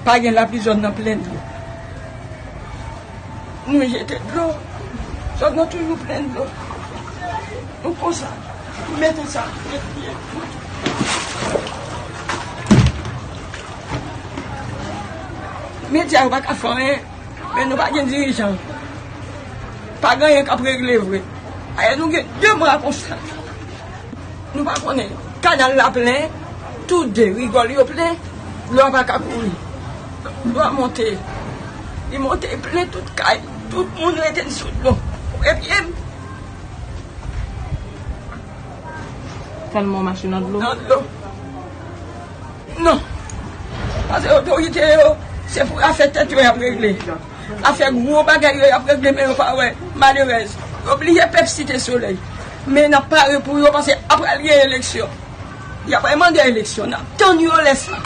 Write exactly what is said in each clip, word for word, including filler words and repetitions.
Pa gen lapli, zòn nan plen dlo. Nou jete dlo. Zòn nan toujou plen dlo. Nou konsa. Nou mete sa. Medya yo pa ka fè anyen. Men nou pa gen dirijan. Pa gen anyen k ap regle vre. Ayè, nou gen de mwa konsa. Nou pa konnen. Kanal la plen, tou de rigòl yo plen, dlo a pa ka kouri. Dlo a monte. Li monte, li plen tout kay. Tout moun rete sou dlo. Epi, tèlman w mache nan dlo. Nan dlo. Non. Paske otorite yo, se pou afè tèt yo y ap regle. Afè gwo bagay yo y ap regle, men yo pa wè. Malerèz. Yo bliye pèp Site Solèy. Men n ap pare pou yo, paske apre l gen eleksyon. Y ap mande eleksyon. N ap tann yo lè sa.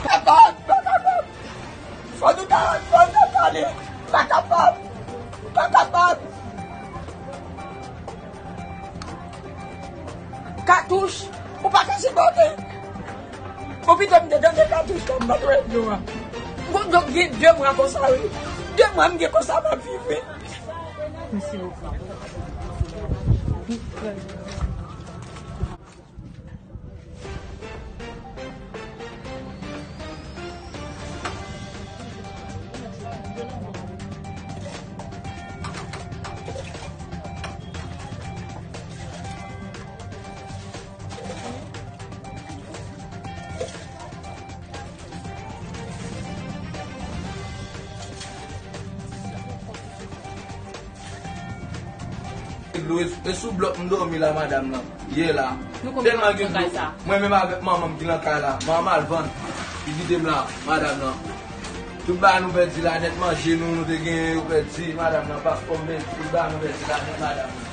Pa kapab, pa kapab. Fò nou ta, fò nou ta pale. Pa kapab. Pa kapab. Katouch, ou pa ka sipòte. Ou pito m te tande katouch kòm m pa t wè dlo a. Bon, donk gen de mwa konsa, wi. De mwa m gen konsa m ap viv, wi. Mèsi bokou. Dlo, e, e sou blòk m dòmi la, madanm nan. Ye la. Nou konn tèlman gen dlo. Mwen menm avèk manman m ki nan kay la. Manman m al vann. Li kite m la, madanm nan. Tout bagay nou pèdi la nèt, manje nou, nou te genyen, yo pèdi, madanm nan, paspò m pèdi, tout bagay nou pèdi la nèt, madanm nan.